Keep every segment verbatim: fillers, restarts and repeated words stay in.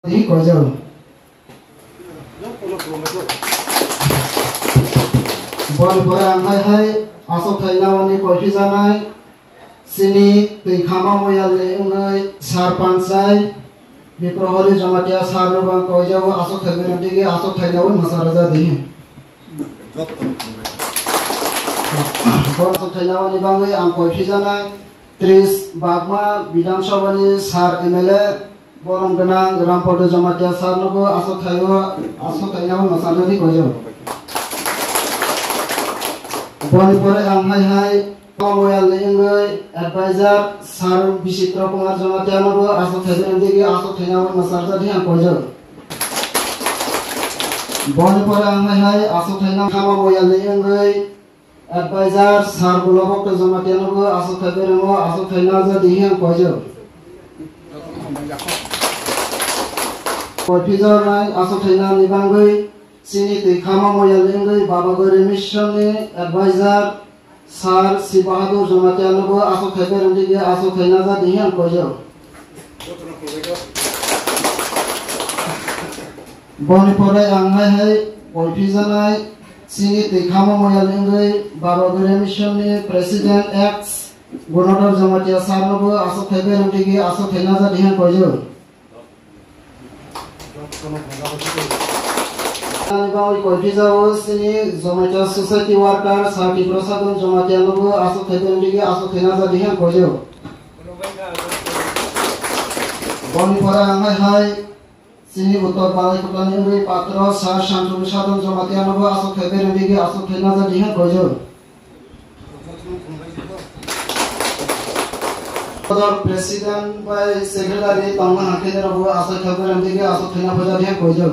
Di koijak. Boni pore ang hai hai aswk thainani koi phijanai chini twi khama moyalni wngwi sar panchai Biprohori Jamatia sar no bang koijak aswk thainani digi aswk thainani mwsa rwja di. Boni aswk thainani bagwi ang koi phijanai Tris Bagma Bidhan Sabha ni sar M L A borom gwnang Rampada Jamatia sar no bo aswk thaio aswk thainani mwsa rwja di koijak. Boni pore ang hai hai Moyal ni wngwi advisor Sir Bichitra Kumar Jamatia no bo aswk thaibini digi aswk thainani mwsa rwja di ang koijak. Boni pore ang hai hai aswk thainani khama moyal ni wngwi advisor Sir Gulabokto Jamatia no bo aswk thaibini mo aswk thainani rwja di ang koijak. Koi phijaknai aswk thainani bagwi chini twi khama moyal ni wngwi Baba Gori Mission ni advisor Sir Si Bahadur Jamatia no bo aswk thaibai rwdi ge aswk thaina ja di hiyan koijak. Boni pore ang hai hai koi phijaknai chini twi khama moyal ni wngwi Baba Gori Mission ni President ex Gunodhar Jamatia sir no bo aswk thaibai rwdi ge aswk thaina ja di hiyan koijak. Ani bagwi koi phijao chini Jamatia society worker Sir Tipra Sadon Jamatia no bo aswk thaibai rwdi ge aswk thaina ja di hiyan koijak. Boni pore ang hai hai chini Uttor Balai Koplani wngwi patro Sir Shamsuri Sadon Jamatia no bo aswk thaibai rwdi ge aswk thaina ja di hiyan koijak. Kodor President bai Secretary tongma hangkhe nirok bo aswk thaibai rwdi ge aswk thaina phaijak hiyan koijak.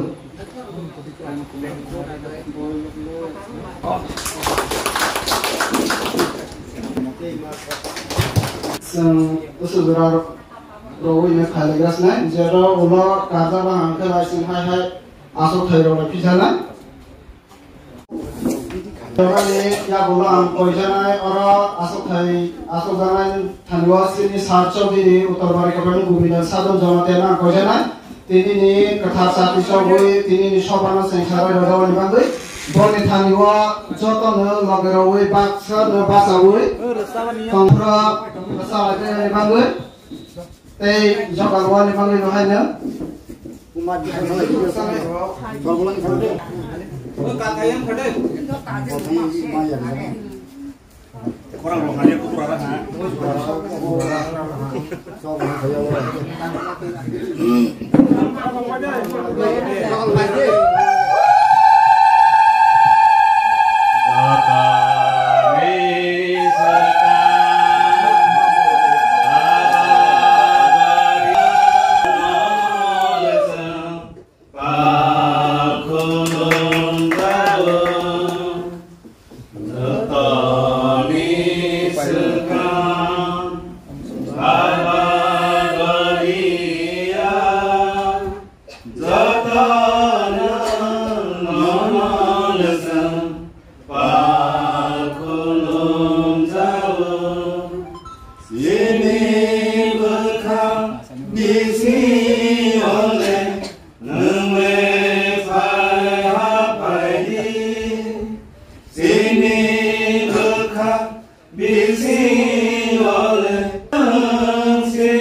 Chwng usuk jora rwui no khailaigra sinai, jero ulo karjak bang hangkhe bai chwng hai hai aswk thairok lai phijanai. Jora ni yagulo ang koijanai, oro aswk thai, aswk janai thani o chini Sir Chowdhury Uttor Bari Koprani Govindan Sadon Jamatia no ang koijanai. Tini ni kwthar chati chogwi tini ni soba no chengsa roi rwjak ni bagwi boni thani o joto no loge rwui baksa no bachaui tongphra bwsa lai ni bagwi tei joga rwani bagwi no hai no. Jotoni swkang Baba Goriya, jotono nono lwswng pal khulumjago. Chini bwkha bisingo le nwng le phai ha phai di. Chini bwkha bisingo le nwng se,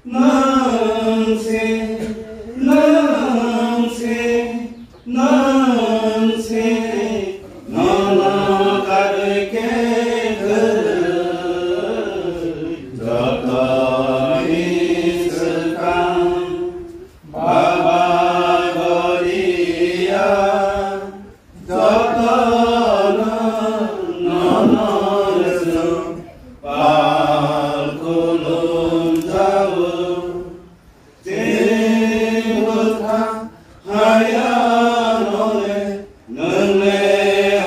nwng se, nwng se, nwng se, nono kadui khe kwrwi. Jotoni swkang Baba Goriya. Jotono nono lwswng pal khulumjago. Chini bwkha hayano le nwng le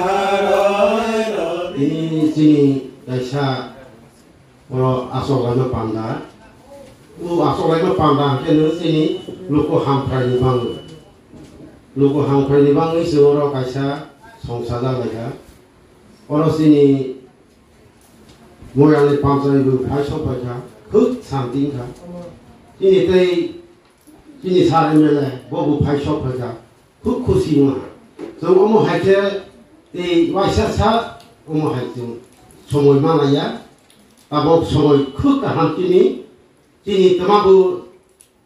haroi rw di. Tini chini kaisa Oro aswk laima panda. O aswk laima panda hwnkhe no chini luku hamkraini bagwi. Luku hamkraini bagwi se oro kaisa songsa jaglaikha. Oro chini moyalni panchai bo phai sokphaikha. Khuk santi wngkha. Chini tei Chini sir M L A bo bo phai sok phaikha, khub khusi wngkha. Chwng omo hai khe tei waisa sa omo hai chwng somoi ma laiya. Tabok somoi khub kaham chini, chini twma bo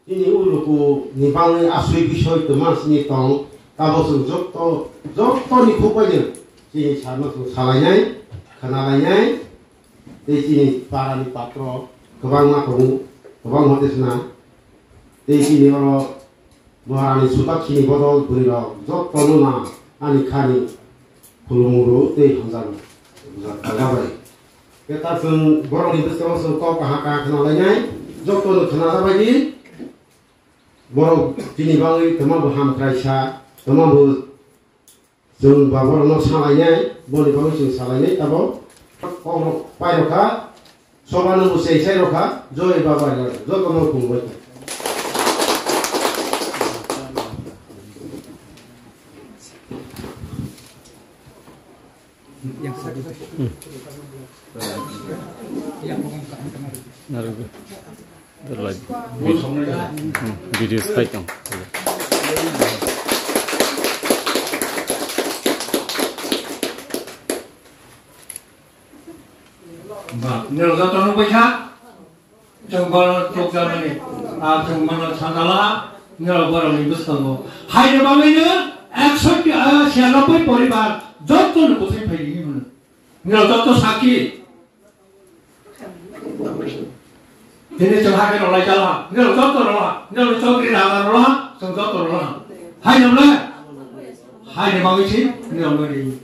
chini o luku ni bagwi asoi bisoi twma sini tong. Tabok chwng jotto, jotto ni khuk bai chini sir no chwng salainai, khwnalainai. Tei chini para ni patro kwbangma tongo, kwbangma tesna. Tei chini oro Maharani Sutak chini bodol bwrwi rok jotto no na ani khani khulumung rw tei hamjak jabai. Khe ta chwng borok ni bwskango chwng kok kaha kaha khna lainai, jotto no khna jabai di. Borok chini bagwi twma bo hamkrai sa, twma bo Chwng ba borokno salainai, boni bagwi chwng salainai tabok. Kokrok pairokha, sobano bo cheng sai rokha, joi baba ya, jotono khumbai. Narwgwi. Video slide tong. Ba, nirok joto nukbaikha. Chwng bono chukjamani, ah, chwng bono sanjala, nirok borokni bwskango. Haini bagwino eksoti, ah, siyanoboi poribar joto ni bwsai phaidi hinwi hwno. Nirok joto sakhi. Tini chwng hakhe rwlai chala, nirok joto rwla, nirok chokri raga rwla, chwng joto rwla. Hai rwla, hai ni bagwi si, nirok nini.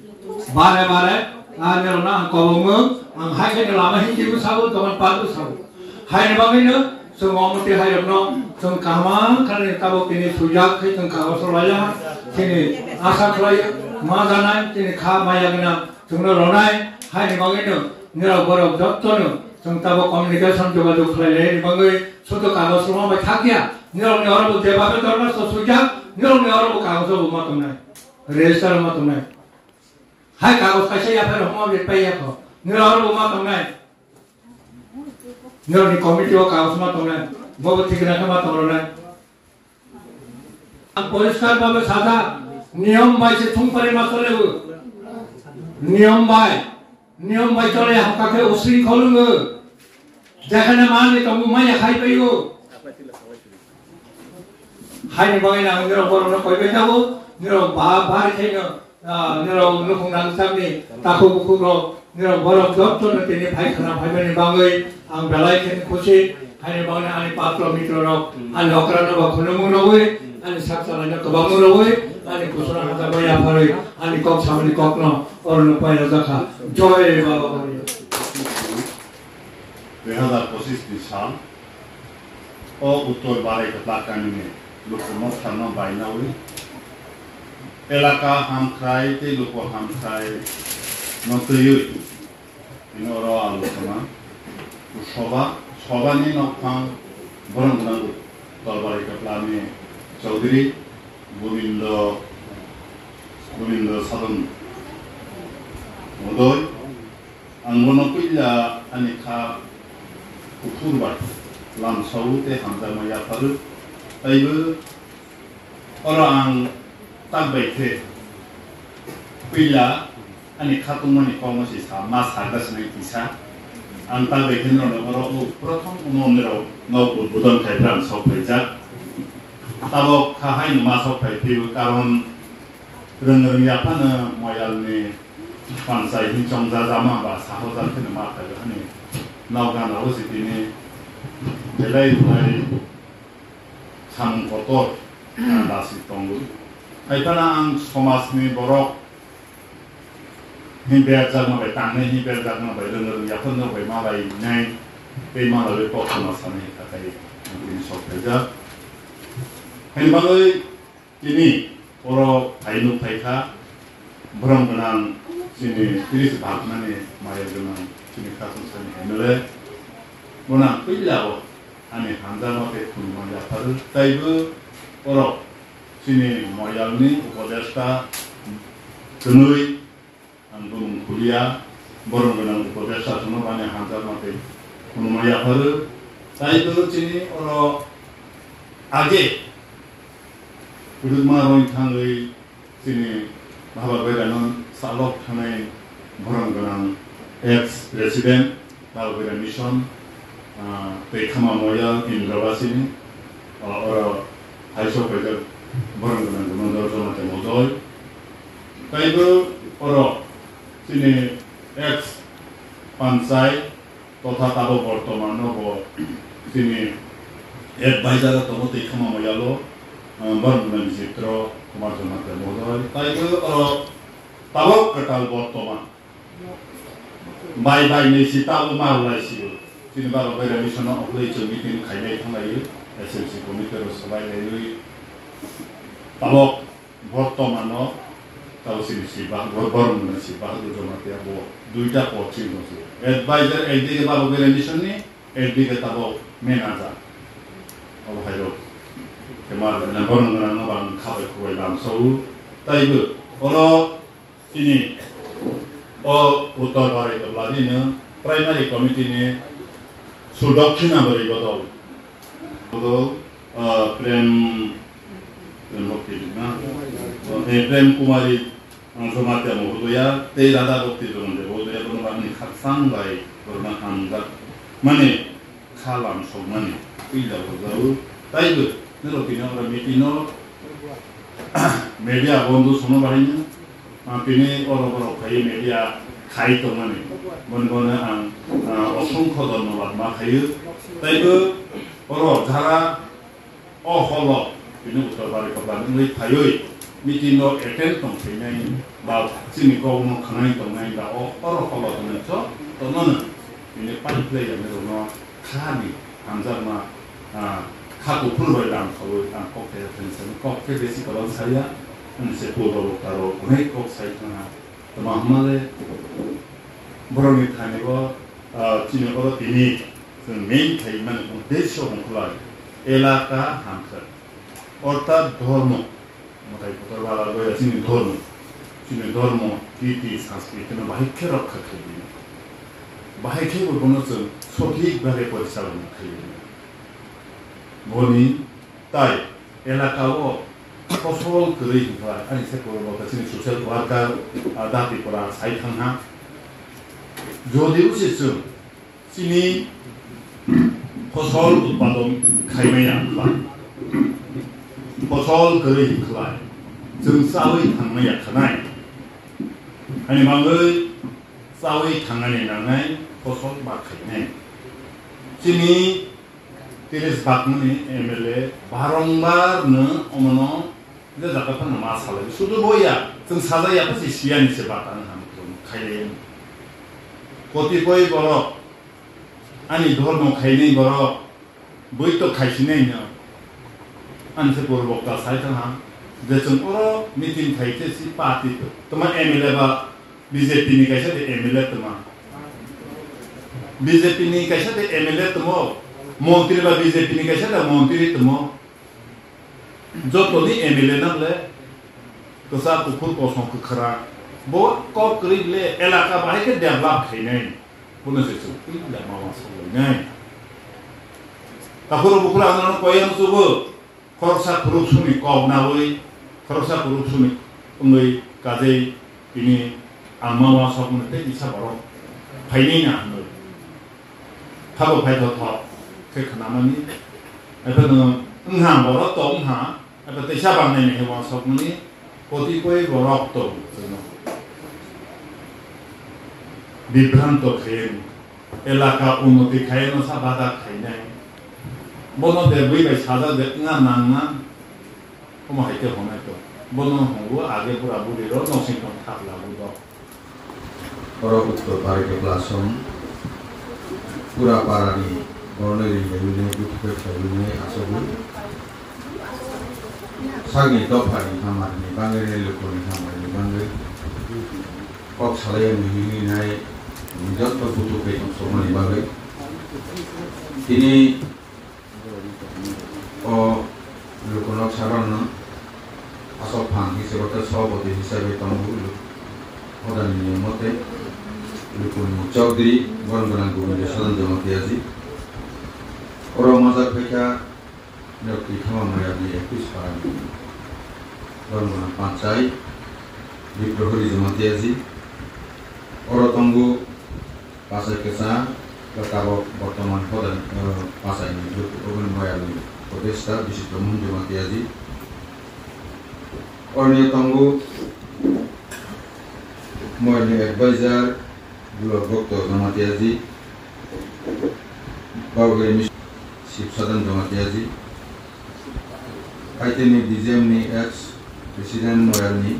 Bare bare, a nirok na ang kobongmo, ang hai khe lama hindi bo sabo, dokan pa bo sabo. Hai ni bagwi no, chwng omoti hai rok no, chwng kaham khani tabok tini sujak khe chwng kagos rwlai ya, tini asa khlai ma janai, tini kha maya gwnang. Chwngno rwnai, haini bagwino nirok borok jottono chwng tabok communication jogajog khlai laini bagwi sudu kagoj rwma bai thakya. Nirokni oro bo jebabe dorkhasto swijak, nirokni oro bo kagojo bo ma tongnai, register ma tongnai. Hai kagoj kaisa yaphar hwnma bai paiya kho, nirok oro bo ma tongnai. Nirokni committee o kagoj ma tongnai, bobo thikna khe ma tongronai. Ang poriskar bhabe sajak, niyom bai se thung pari ma chole o. Niyom bai, niyom bai chole hamkha khe usring kholungo. Jekhane mani tongo maya khai pai o. Haini bagwi ang nirok borokno koi bai jago, nirok ba bari khaino. Ah, nirok nukhung rangchakni takhuk bukhukrok, nirok borok jottono tini phai khna phaimani bagwi ang belai khe khusi. Haini bagwi ani patro mitrorok, ani okrano bo khunumung rogwi, ani sak chalaino kwbangmung rogwi, ani kusuna hajakbai yapharwi, ani kok samani kokno orono pairajakha. Joy Baba Bari. Dui hazar pochis ni sal o Uttor Barai Kwplak kamini luku nokthar no bainawi elaka hamkrai tei luku hamkrai no twiwi tini oro alochona soba, sobani nokphang borok gwnang Uttor Barai Kwplak ni Chaudhary Gobindo, Gobindo Sadon Modoi. Ang bono puila ani kha kuphur bai lamsao tei hamjakma yapharwi. Taibo oro ang tak bai khe puila ani kha tongmani kokno se sa ma sarda sinai kisa. Ang tak bai khe norokno oro o prothom omo norok no udbodon khai phra ang sok phaijak. Tabok kha haino ma sok phai phio karon Rwng rwngya phano moyalni panchai hinchong jajama ba sahoja kheno ma phaio hani nokna nago se tini belai belai samung kotor dasi tongo. Hai phano ang somajni borok hin berjakma bai tangnai hin berjakma bai rwng rwngya phano bai ma bai nai tei ma bai kok sama sani khatai tini sok phaijak. Hani bagwi Tini oro phainuk phaikha, borom gwnang chini tris bhagmani maya gwnang chini khasungsani M L A. Bono ang puila o ani hamjakma tei khulumani yapharwi, taibo oro chini moyalni upodesta twnwi Ang bumung khuliya, borom gwnang upodesta songno bani hamjakma tei khulumma yapharwi. Tai bo chini oro age Kwdwkma roi thangwi chini Baba Bairano salok thanai borom gwnang ex president Baba Baira Mission, ah, tei Khama Moyal Indrabasini, ah, oro haisok paijak borom gwnang Gumandor Jamatia Mojoi. Taibo oro chini ex panchai totha tabok bortoman no bo chini advisor o tongo tei Khama Moyalo, ah, borom gwnang Chitro Kumar Jamatia Mojoi. Taibo oro tabok kwtal bortoman. Bai bai ni si tabo ma lai si. Chini Baba Baira Mission no okolwi chwng meeting khainai thanglaiwi S M C committee rok swbai laiwi. Tabok bortomano tabo chini si Bah-, Bor-, Boromni si Bahadur Jamatia bo duita post chini tong si. Advisor ekdike Baba Baira Mission ni, ekdike tabok manager. Abo hai rok. Kemar na Borom gwnang no bang khabai khubai lam sawu. Taibo oro Chini o Uttor Barai Topladi no primary committee ni sudokkhina bwrwi bodol. Bodol, ah, Prem, Prem Bhakti na? Eh, Prem Kumari, ah, Jamatia Mohodoya, tei Radha Bhakti Jamatia Mohodoya, bono bagwi khakchang bai borno hamjak. Mane, kha lam sokmani puila hojao. Taibo norok tini oro meeting no media bondo sono bahai no, ah, tini oro borok phai media khai tongmani. Boni bono ang, ah, osongkho dhonnobad ma khaio. Taibo oro jara o holo tini Uttor Bari Kopla wngwi phaiwi meeting no attend tong khainai ba chini kok no khwnai tongnai ba o oro holo tongnai so tongnai tini pai phlai ya rok no kha ni hamjakma, ah, kha kuphur bai lam sawi ang kok khe phen sani kok khe besi kolom saya ani se pul rok taro onek kok sai thang ha. Tama hwnmale borokni thani bo, ah, chini oro tini chwng main khai mani uddesyo hwnkhwlai elaka hamkha. Orthat dhormo, mwtai kotor bala goya chini dhormo, chini dhormo, riti, sanskriti no bahai khe rokha khai di. Bahai khe bo bono chwng sothik bhabe porichalona khai di. Boni tai elaka o phosol kwrwi hwnkhai ani se kwrwngbo chini social worker, ah, dati pora sai thang ha. Jodi usi chwng chini phosol utpadon khaimaya khlai, phosol kwrwi hwnkhai chwng chawi thangmaya khanai. Ani mangwi chawi thangnani nangnai phosol ba khainai. Chini Tiris bakmani M L A barongbar no omono je jaga phano ma salai. Sudu boya, chwng sajaya pha si siyani se bata wng ham khailai. Kotipoi borok ani dhormo khainai borok boi to khaisinai no. Ani se borok bokta sai thang ham je chwng oro meeting khai khe si party to. Toma M L A ba B J P ni kaisa de M L A tongma. B J P ni kaisa de M L A tongo. Montri ba B J P ni kaisa de montri tongo. Joto ni M L A nang le kwchak kuphur kosong kwkhwrang. Bo kok kwrwi le elaka bahai khe develop khainai. Bono se chwng twi lama ma saklainai. Takhuro bukhuro ang nono koyang chugo. Khoroksa khuruk suni kok nawi, khoroksa khuruk suni wngwi kajei tini ang ma uansukmani tei kisa borok phainai na hwnwi. Phabo phaithothok khe khnamani. Epha nwng wngha borok to wngha, epha teisa bangnaini khe uansukmani kotipoi borok to chwngno bibranto khaiyani. Elaka unnoti khaino sa bada khainai. Bono de bui bai sajak de wngna nangna. Omo hai khe hwnai to. Bono hwngo age bura buri rok nosing tong thak labu do. Oro Uttor Bari Kepla Song pura para ni borno ri ri ri buthi khe khlai ri ri asogwi. Sagni dopha ni hamari ni bangwi, luku ni hamari ni bangwi. Kok salai ya mihini nai, jotto butuh kaitor somani bagwi. Tini o lukunok saron no asok phang hisabe tei soboti hisabe tongo. Hodani niyom mote lukuni chokdri borom gwnang Gobindo Sadan Jamatia ji. Oro majak phaikha Nokti Khama Moyal ni ekus para ni Rongona Panchai, Biprohori Jamatia ji. Oro tongo Pasai Kwchang, tabok bortoman hoda, eh, Pasaini Dukhu Oboni Moyalni Upodeshta Bisitto Mohan Jamatia ji. Oroni tongo Moyalni advisor, Block Bhakta Jamatia ji, Baogiri Mis-, Shiv Sadan Jamatia ji, Kaitini D J M ni ex president Moyalni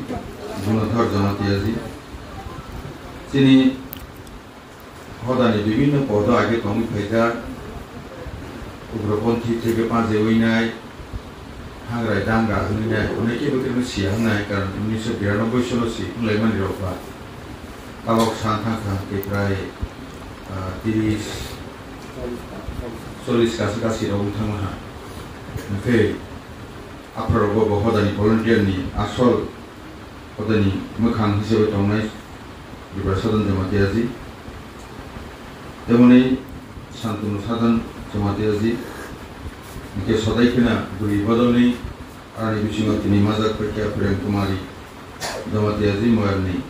Gunodhar Jamatia ji, chini hodani bibhinno podo age tongwi phaijak, ugroponthi theke pajewi nai, hangrai danga hwnwi nai, onekhe bwkheno siya wngnai, karon unnish biranoboi salo si wnglaimani rok ba. Tabok san thang thang khe prai, ah, tris, chollish kaisa kasi rok wng thangma ha. Hwnkhe aphuru rogo bo hodani volunteer ni asol hodani mwkhang hisabe tongnai Tripura Sadhan Jamatia ji. Temoni Santanu Sadhan Jamatia ji. Hwnkhe sodai kheno bwrwi bodolni Ani bisingo tini majak paikha Prem Kumari Jamatia ji Moyalni,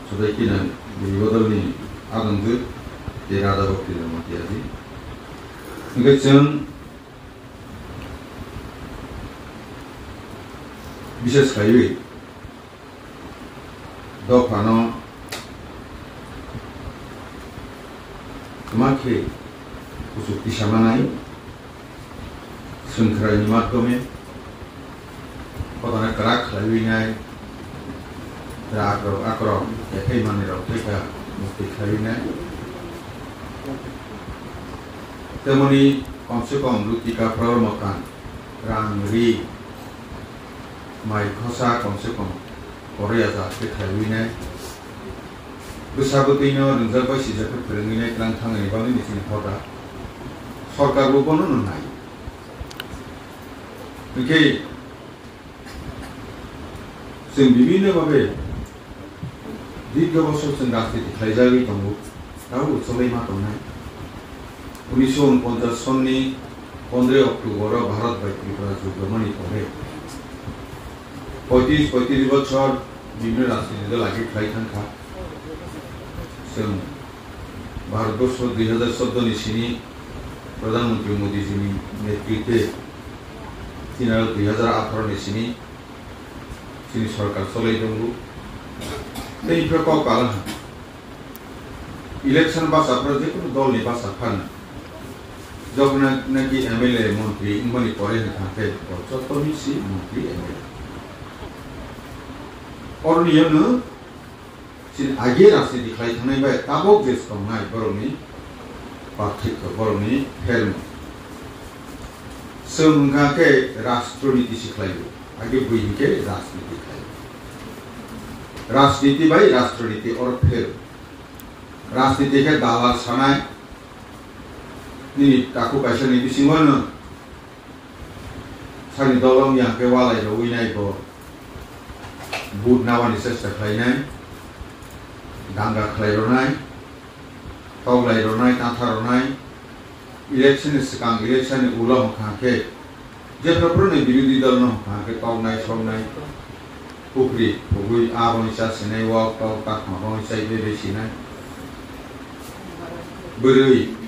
sodai kheno bini bodolni adongjwk tei Radha Bhakti Jamatia ji. Hwnkhe chwng bises khaiwi dophano kwma khe kuchuk tisa manai, swngkhwraini matome, hodana kwrak khlaiwi nai, rak rok akrok, ephai manwi rok thai kha, mukti khlaiwi nai. Temoni komse kom luti kaphra rok mwkhang, rang ri, mai khosa komse kom koroi hajar khe khlaiwi nai. Bwsa bwtwino rwngjak bai sijak khe phwrwngwi nai tlang thangni bagwi ni chini hoda. Sorkar bo bono no nai. Hwnkhe chwng bibhinno bhabe dirgho bosor chwng rajniti khlaijagwi tongo, tabukbo choli ma tongnai. Unisho unponchas sonni pondroi October o Bharat bai Tripura jug romani pore poitris poitris bochor bibhinno rajniti dol age khlai thang kha. Chwng Bharatborsho dui hazar choudo ni sini Pradhan Mantri Modi ji ni netritwe chini aro dui hazar atharo ni sini chini sorkar cholai tongo. Tei phano kok kalang ha. Election basa phano je kunu dol ni basa phano. Jokhon naki M L A montri wngmani pore hwnkha khe bo joto ni si montri M L A. Oroni yono Chini age rajniti khlai thangnai bai tabok je tongnai borokni parthikyo, borokni phermung. Chwng wngkha khe rastroniti se khlaio, age bui hinkhe rajniti khlaio. Rajniti bai rastroniti oro phermung. Rajniti khe dalal sanai, nini takhuk kaisani bisingo no Sani dol wngya hwnkhe walai rwui nai bo, vote nabani chesta khlainai, danga khlai rwnai, toklai rwnai, tantha rwnai, election ni swkang, election ni ulo hwnkha hwnkhe jephru phru ni birodhi dol no hwnkha hwnkhe toknai, soknai, pukhri phugui a boni cha sinai, wak tok takma boni cha ibe bai sinai. Bwrwi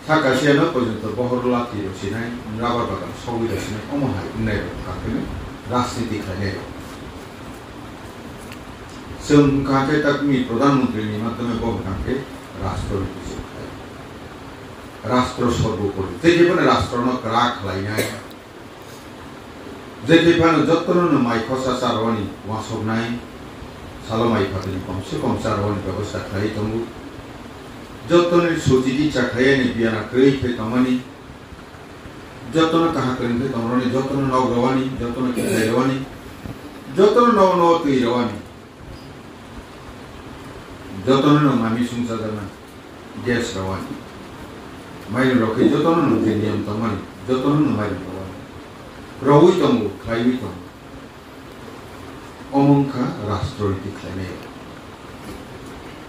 Saka siya no porjonto bohor lathi rw sinai, rubber bagan sogwi rw sinai, omo hai wngnai rok kha khe rajniti khlainai rok. Chwng wngkha khe takni Pradhan Mantri ni madhyame bo wngkha khe rastro ni bising khlai. Rastro sorbopori. Je khe phano rastro no kwrak khlainai. Je khe phano jotono no mai khosa cha rwani uansuknai, salo mai phatini komse kom cha rwani bebostha khlaiwi tongo. Jotoni suchi icha khlaiani biyana kwrwi khe tongmani, jotono kaham kwrwng khe tongrwani, jotono nok rwani, jotono kichai rwani, jotono nogo nogo twi rwani. Jotono no mami sung chajakna gas rwani. Mairum rok khe jotono no je niyom tongmani, jotono no mairum rwani. Rwui tongo, khlaiwi tongo. Omo wngkha rastro niti khlainai rok.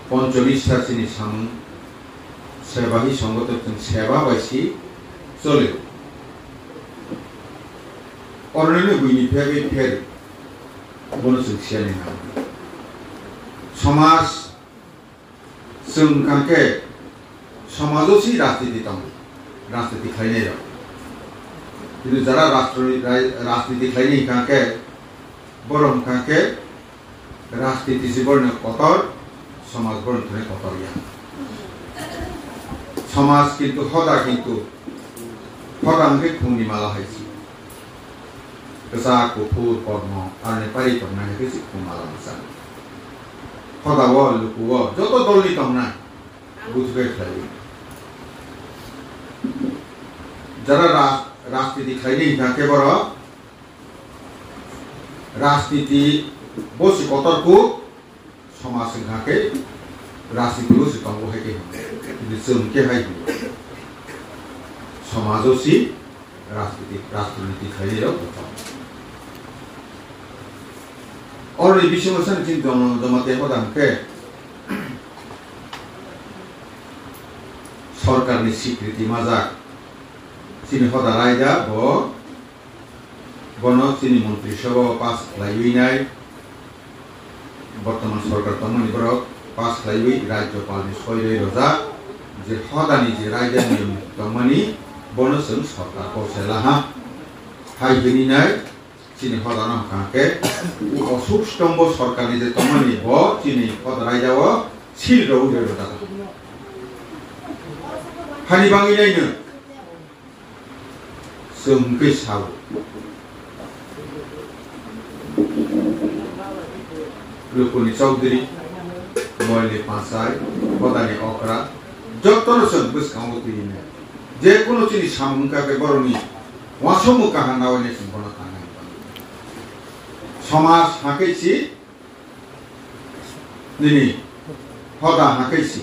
Ponchonistha chini samung, seba hi songoto chwng seba bai si chole. Oroni no buini phegwi pher Bono chwng siya ni nango. Somaj, chwng hwnkha khe somajo si rajniti tongo, rajniti khlainai rok. Kintu jara rastro ni rai-, rajniti khlainai hwnkha khe, borok hwnkha khe rajniti si borokni kotor, somaj borokni thani kotor ya. Somaj kintu hoda kintu, hoda hwnkhe khungni mala hai si. Kwchak, kuphur, kormo, aroni pari tongnai hai khe se khung mala mwchang. Hoda o, luku o, joto dol ni tongnai, buthbai khlai. Jara ra-, rajniti khlainai hwnkha khe borok, rajniti bo se kotor kuk, somaj wngkha khe rajniti o se tongo hai khe hwnwi. Kintu chwng khe hai hwnwi. Somajo si rajniti, rajniti khlainai rok buphang. Oroni bisingo sani chini Jon-, Jamatia hoda hwnkhe sorkarni sikriti majak. Chini hoda raida bo Bono chini Montri Sabha o pass khlaiwi nai, bortoman sorkar tongmani borok pass khlaiwi Rajyapalni soi rwi rwjak, je hodani je raida niyom tongmani, bono chwng sorkar kok se laha. Hai hwnwi nai chini hodano hwnkha khe o suk stombo sorkarni je tongmani bo chini hoda raida o seal rwi rwi rwjak. Hani bangwi naino Chwng hwnkhe sao. Lukuni chaudhuri, moilni panchai, hodani okra, jotono chwng bwskango twi nai. Je kunu chini samung wngkha khe borokni uansukmung kaham naui nai chwng bono tangnai. Somaj hakhe si Nini hoda hakhe si.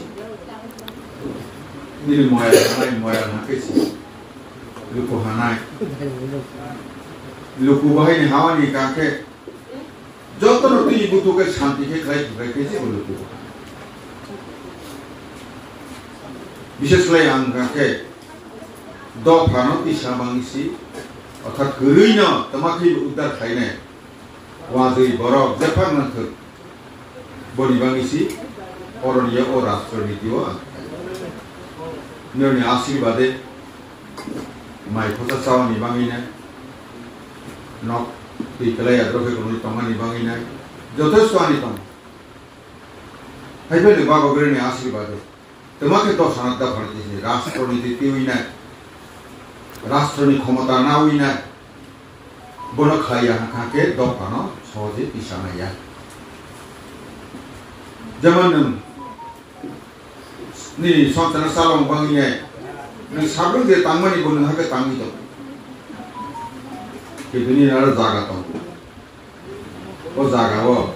Nini moyal hanai, moyal hakhe si. Luku hanai. Luku bahai ni hawa ni kakhe. Joto no tini butu khe santi khe khlai khlai khe si luku. Bishes khlai ang kakhe. Dopha no tisa bangsi. Orthat kwrwi no tama khe uddar khlainai. Wajwi borok jephang nangthwk, boni bagwi si oroni o rastro niti o ang khlai. Nini ashirbade mai khosa chawani bagwi nai, nok twi kwlai adro khe kwrwngwi tongmani bagwi nai, jothesto ani tong. Hai phai ni Baba Bwrwini ashirbade. Twma khe dosana dopha ni twi rastro ni twi twiwi nai, rastro ni khomota nawi nai, bono khlai ya hwnkha khe dopha no sohoje tisa nai ya. Jemon nwng nini songsar no chalong bangwi nai, nwng sabung je tangmani bo nwng hakhe tangwi tong. Kintu nini aro jaga tongo. O jaga o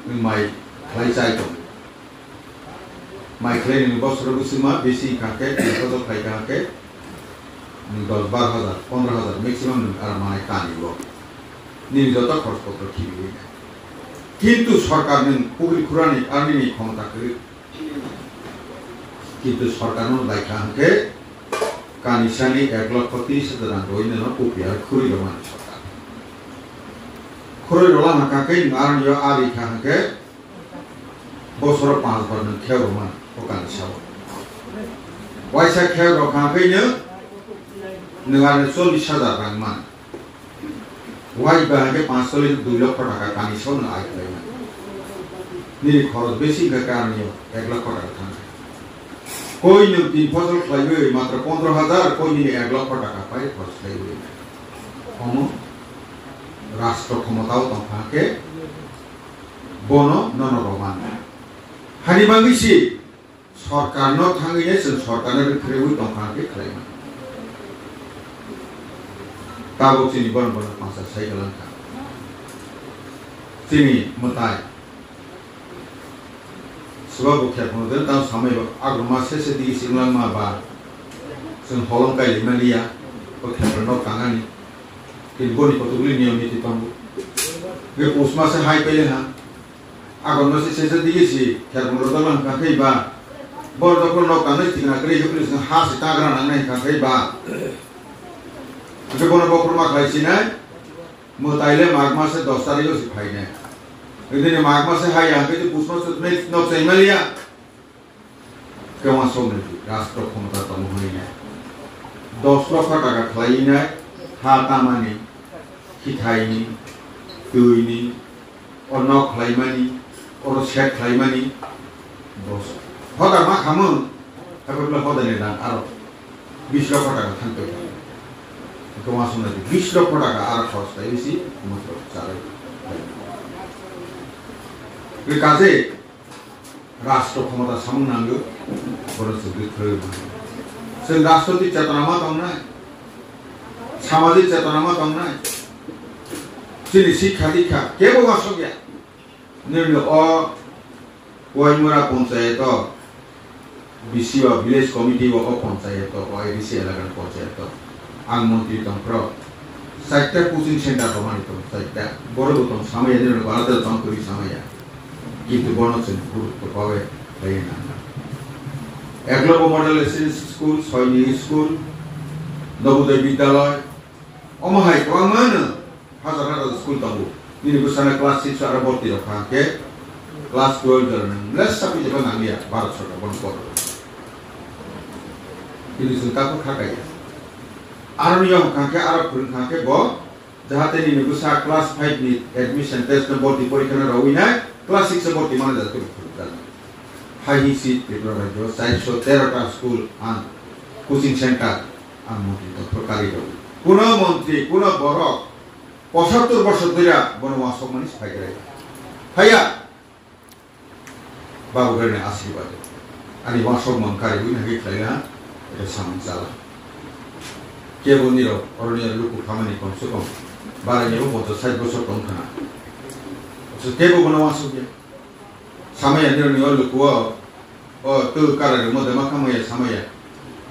nwng mai khlai chai tong. Mai khlai nwng bosoro bwswkma bisi wngkha khe, tin bosor khlai kha khe, nwng dos bar hajar, pondro hajar maximum nwng aro manai kani bo. Nini joto khorch potro khibiwi nai. Kintu sorkar nwng pukri khurani arnini khomota kwrwi. Kintu sorkar no laikha hwnkhe kani sani ek lokho tris hajar rang rwi nono kupiar khurwi rwmani sorkar. Khurwi rwla hwnkha khe nwng aroni o ari kha hwnkhe bosoro panch bar nwng kheo rwmani o kani sao. Waisa kheo rwkha hwnkhe nwng, nwng aroni chollish hajar rang mano. Wai ba hwnkhe panch chollish dui lokho taka kani songno ai khlaimani. Nini khorok besi wngkha khe aroni ek lokho taka thangkha. Koi nwng tin phosol khlaiwi matro pondro hajar, koi nini ek lokho taka pai khorok khlaiwi. Omo rastro khomotao tongkha khe bono nono romani. Hani bagwi si Sorkarno thangwi nai chwng sorkarno rwkhraiwi tongkha hwnkhe khlai mano. Tabuk chini borok borok pansa sai kwlangkha. Chini mwtai. Swbabo khe phano tang samai bo agoma se se digi singlang ma ba chwng holong kai lima liya. Bo khe phano tangani. Tini boni kotokli niyom niti tongo. Ge pusma se hai pele ha. Agon no se sesa digi si kherkong rok daglang kha khe ba. Bor dokol nok tangnai tikna kwrwi hwpri song ha se tagra nangnai kha khe ba. Hwnkhe bono bokhorok ma khlai sinai. Mwtai le March mase dos tarikh o se phainai. Bini March mase haya hwnkhe to Pus mas no chaimaliya. Kewasok ni rastro khomota tongo hwnwi nai. Dos lokho taka khlaiwi nai, ha tamani, khithaini, twini, o nok khlaimani, oro set khlaimani, dos. Hoda ma khamung, haikhe bwle hodani rang aro bis lokho taka thang tong. Kewasok ni bis lokho taka aro khorch khlaiwi si, motro charai. Bwle kaje, Rastro khomota samung nangyo, borok chwng twi khwlaiwi mano. Chwng rastro twi chetona ma tongnai, samajik chetona ma tongnai, chini sikha dikha kebo wasokya. Nini o Waimura ponchayato, B C o village committee o, o ponchayato, o A D C elakani ponchayato. Ang montri tongphro, chaita coaching center romani tong, chaita. Borok bo tong samaya, nini baratel tong kwrwi samaya. Kintu bono chwng gurutto babe khlaiwi nangna. Eklavya Model Residential School, Soini School, Navodaya Vidyalaya, omo hai kwbangma no hajar hajar school tongo. Nini bwsano class six aro borti rok kha khe class twelve jora nang lesa pi jeba nangya Bharat Sarkar bono kok. Nini chwng takhuk kha kaiya. Aro ni yong kha khe aro phwrwng kha khe bo jahate nini bwsa class five ni admission test no borti porikha no rawi nai class six o borti mano jate phwrwng kha. Hai hi si Tripura rajyo chairso tero ta school and coaching center ang montri tongphro kari rw. Kuno montri, kuno borok pochattor bosor dhoriya bono wasokmani sai khe phaiya. Babu Garni asirwad. Ani wasok man kari wi nagi khlaina, eta samung chala. Kebo nirok, oro nirok luku khamani komse kom. Bara nibo ponchas sait bosor tong khana. So kebo bono wasok ya. Samaya nirok ni o luku o, o tu kara rimo dema khamaya samaya.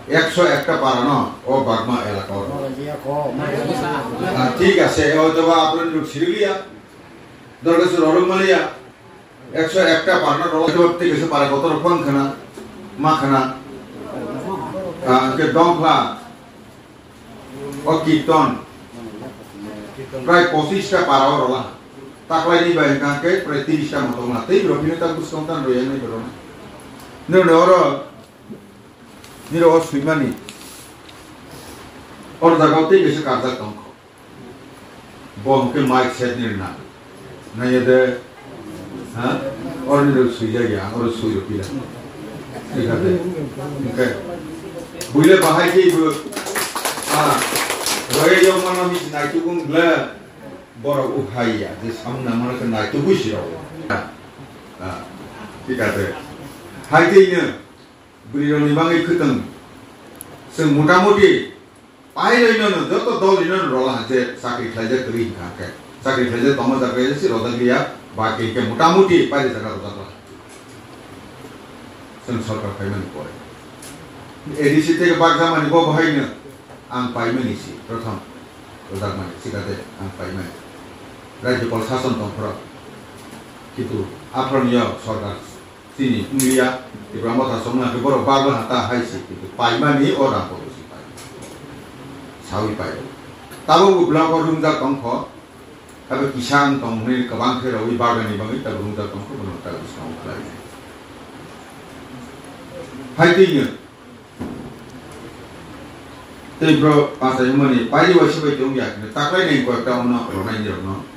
Ekso ekta para no, o Bagma elaka o. Ah, thik ase, o to ba apron ruk siriliya. Dorga sur oruk maliya. Ekso ekta parna rwla khe tei kaisa para kotor phang khana, ma khana. Ah, hwnkhe Dongphla, o Kirton, prai pochista para o rwla. Taklaini bai hwnkha khe prai tiris ta moto wngla. Tei rw phino ta bwskang ta rw yang nai borok. Nini oro, nini o swimani. Or jaga o tei kaisa karjak tong kho. Bo hwnkhe mic set ni rwna. Naiya de, ha? Oro ni rw swijak ya, oro swi rw pila. Thik ase. Hwnkhe buile bahai khe bo, ha, roye yo mano mi naituk wng ble, borok u hai ya, je samung nang mano khe naituk bui si rw. Ha, ha, thik ase. Hai khe ino, bwrwi rok ni bagwi khwtwng. Chwng motamuti, Pairwi no joto dol rino no rola hanje chakri khlaijak kwrwi hwnkha khe. Chakri khlaijak tongma jaga si rojak liya, ba khe khe motamuti pairi jaga rojak la. Chwng sorkar phaimani pore. A D C tei bakjamani bo bohaino ang paimani si, prothom rojakmani sikate ang paimani. Rajyopal sason tongphoro. Kintu aphoroni yo sorkar Chini wngya, Tipra Motha songna khe borok bagwi ha ta hai se, kintu paimani o rang kotor si pai. Sawi pai. Tabuk bo block o rungjak tong kho, tabuk kisa wng tong hwnwi kwbang khe rwui bagani bagwi tabuk rungjak tong kho, bono tabuk bwskango khlai nai. Hai twi nw. Tei bro, pachaimani pairi waisa bai tong ya, taklai nai koi ta ono rwnai ni rokno.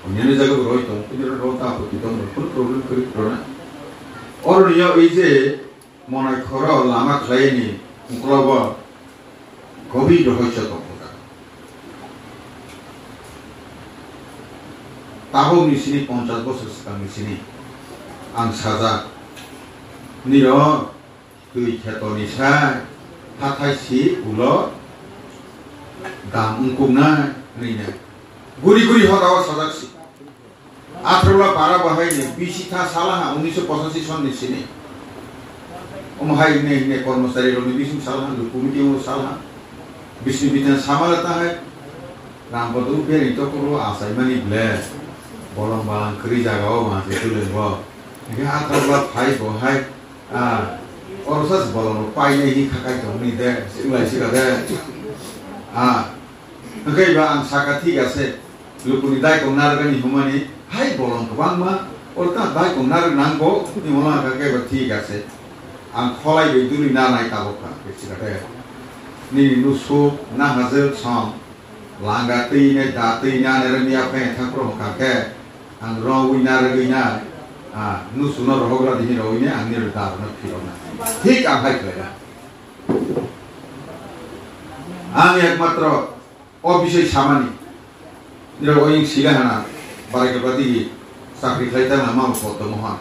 Onyani jaga bo roi tong, ini rok ta apo tong, full problem kori rona. Oro ni yo ei je monai khoro lama khlai ni uklobo kobi rohoi cho tong kota. Tabok ni sini ponchas bosor swkang ni sini ang sajak. Niro Twi kheto ni sai, hathai si ulo dam wngkuknai hwnwi nai. Guri guri hota o sajak si. Athrola para bahai ni bisi tha salaha unisho pochashi son ni sini. Omo hai hwnwi hwnwi kormochari rok ni bising salaha, luku meeting o salaha. Bising bitang samala ta hai. Ram bodo beri to kuro asai mani ble. Bolong balang kri jaga o ma se tulen bo. Ini athrola phai bo hai. Ah, oro sa se bolong rok painai hi khakai tongni de, se wnglaisika de. Ah, hwnkhe ba ang saka thik ase. Lukuni daikong narwkani hwnmani, hai bolong kwbangma, oro ta daikong narwk nangbo, ni hwnma kha khe bo thik ase. Ang kholai bai dului nanai tabok kha, khe sikate. Nini nusuk, nahajwk song, langa twi ne da twi nane rwngya phai thangphru hwnkha khe, ang rwui narwgwi na, ah, nusuno rohogra dihi rwui ne, ang nini da rwna phirokna. Thik ang hai khlaina. Ang ekmatro o bisoi samani. Nirok oying sila hana, barai kebra digi chakri khlai tang lama bo poto mohan.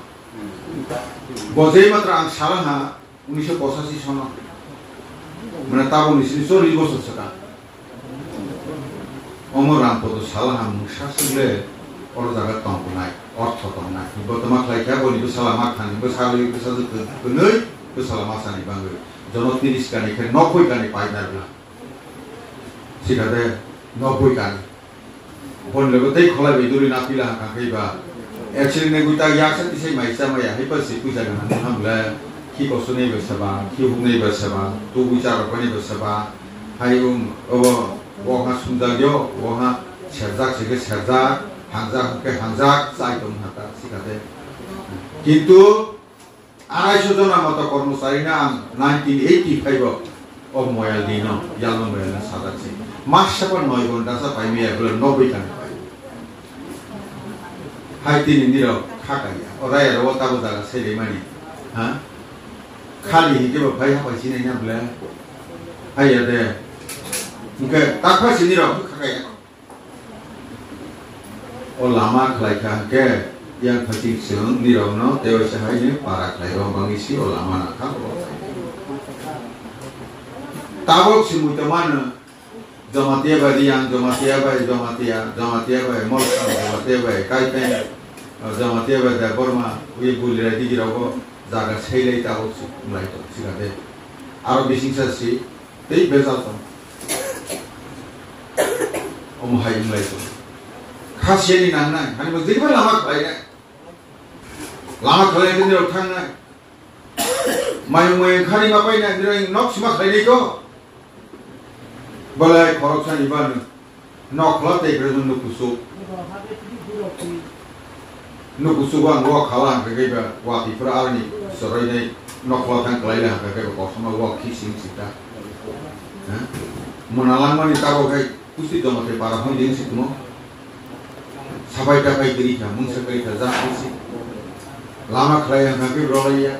Bo jei matra ang sala ha, unisho posashi sono. Mane tabo ni sini chori bosor saka. Omo Rampodo sala ha mungsa sile oro jaga tong kunai, ortho tong nai. Bo toma khlai kha, bo ni bwsala ma thani, bwsala, bwsala kunui, bwsala ma sani bangwi. Jono tiris kani khe nokoi kani paidar bla. Sikade nokoi kani. Boni logo tei kholai bai duri na pila haka khe ba. Accident ne guita yaksa tisai mai cha maya hai pa si puja gana hamle. Khi koso nei ba saba, khi huk nei ba saba, tu guita rok bai nei ba saba. Hai um, obo, bo ha sungjak yo, bo ha serjak se ke serjak, hangjak ke hangjak, chai tong hata sikade. Kintu Arai so jona moto kormochari no ang nineteen eighty five o, o moyal dino, yalno moyal no sajak se. Masa pa noi ghonta sa pai maya bole noboi kani pai. Hai tini nirok kha kaya, o raya ro tabo jaga se rimani. Ha? Khali hike bo phai hapai sinai na bole. Hai ya de. Hingke takha sini rok kha kaya. O lama khlai kha hwnkhe, yang phasing chwng nirokno tei waisa haino para khlai rw bangwi si o lama nangkha o. Tabok si muitomano, Jamatia bai Riyang, Jamatia bai Jamatia, Jamatia bai Molsang, Jamatia bai Kaipeng, Jamatia bai Debbarma, ui Bulirai digirogo jaga seilai tabok si wnglaitong sikha de. Aro bisingsa si, tei bejal tong. Omo hai wnglaitong. Kha siyani nangnai, hani bo jiriba lama khlainai. Lama khlainai tei nirok thangnai. Mayung mayung khani ma painai, nirok nok sima khlainai ko. Bolai khoroksani banu. Nokhla tei khe nukusuk. Nukusuk ang wa khala hwnkhe khe ba wa Tripura aroni choroi nai nokhla thang kwlai le hwnkhe khe ba kosom wa khi sing sita. Ha? Mona langmani tabok hai kusi domo tei para hwn ding si tumo. Sapai tapai kiri kha, mungsa kiri kha, ja si. Lama khlai hwnkhe khe rwlai ya.